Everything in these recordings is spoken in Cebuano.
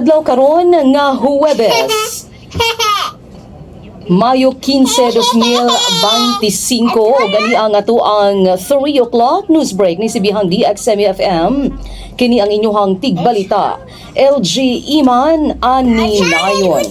Adlaw karon nga Huwebes, Mayo 15, 2025, ug ani ang atoang 3 o'clock news break ni Sibihang DXMFM. Kini ang inyuhang tigbalita. LG Iman ani nayon.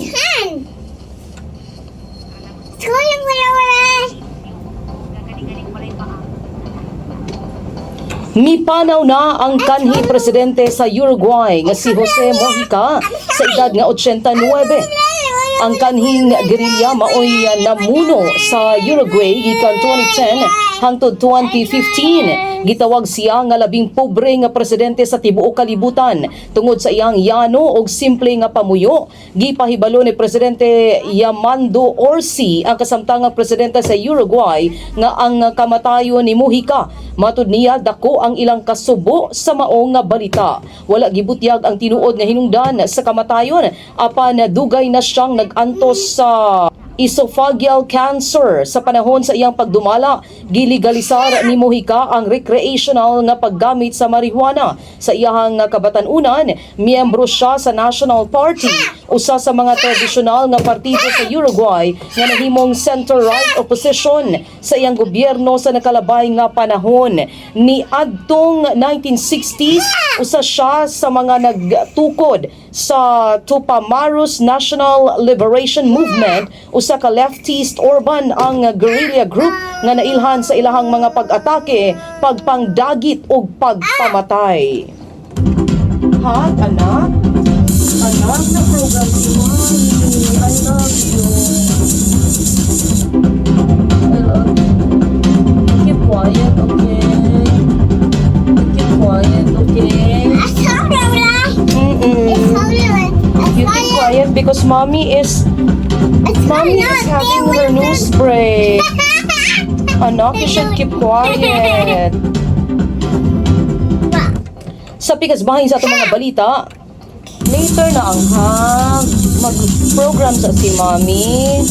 Mipanaw na ang kanhi presidente sa Uruguay nga si Jose Mojica sa edad nga 89. Ang kanhing gerilya maoy namuno sa Uruguay gikan 2010 hangtod 2015. Gitawag siya nga labing pobre nga presidente sa tibuok kalibutan tungod sa iyang yano og simple nga pamuyo. Gipahibalo ni Presidente Yamando Orsi ang kasamtangang presidente sa Uruguay nga ang kamatayon ni Mujica, matud niya, dako ang ilang kasubo sa maong nga balita. Wala gibutyag ang tinuod nga hinungdan sa kamatayon, apan dugay na siyang nag-antos sa esophageal cancer. Sa panahon sa iyang pagdumala, gilegalisar ni Mujica ang recreational nga paggamit sa marijuana. Sa iyang kabatan-unan, miyembro siya sa National Party, usa sa mga tradisyonal nga partido sa Uruguay nga nahimong center-right opposition sa iyang gobyerno sa nakalabay nga panahon. Ni adtong 1960s, usa siya sa mga nagtukod sa Tupamaros National Liberation Movement, usa ka leftist urban ang guerrilla group nga nailhan sa ilahang mga pag-atake, pagpangdagit ug pagpamatay. Ha, anak? Anak, na program si Mommy. I love you. I love you. Keep quiet, okay? Keep quiet, okay? You keep quiet because mommy is having her news break. Anak, you should keep quiet. Sa pikas bahin sa atong mga balita, later na ang hug. Mag-program sa si Mommy.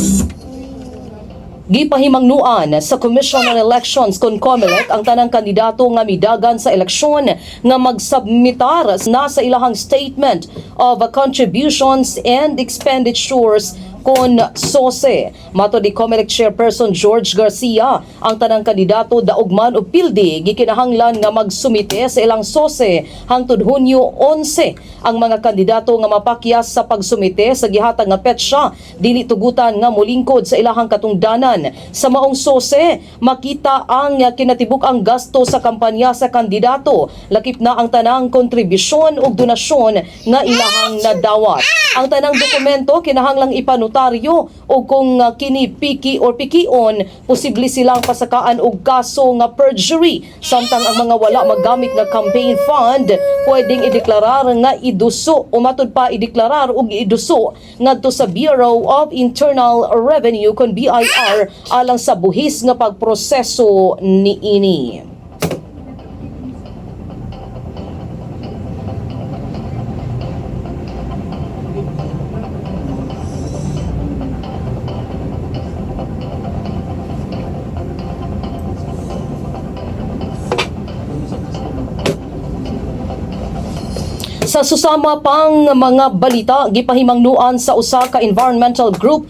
Gipahimangnuan sa Commission on Elections kon COMELEC ang tanang kandidato nga midagan sa eleksyon nga magsubmitar na sa ilahang statement of contributions and expenditures kon SOCE. Matod ni COMELEC Chairperson George Garcia, ang tanang kandidato, daog man o pildi, gikinahanglan nga magsumite sa ilang SOCE hangtod Hunyo 11. Ang mga kandidato nga mapakyas sa pagsumite sa gihatag nga petsa dili tugutan nga molingkod sa ilahang katungdanan. Sa maong SOCE, makita ang kinatibuk-ang gasto sa kampanya sa kandidato, lakip na ang tanang kontribusyon ug donasyon nga ilahang nadawat. Ang tanang dokumento kinahanglang ipanotaryo o kung kini piki or pikion, posible silang pasakaan og kaso nga perjury. Samtang ang mga wala maggamit nga campaign fund, pwedeng ideklarar nga iduso o matud pa ideklarar og iduso ngadto sa Bureau of Internal Revenue kon BIR alang sa buhis nga pagproseso niini. Sa susama pang mga balita, gipahimangnuan sa usa ka environmental group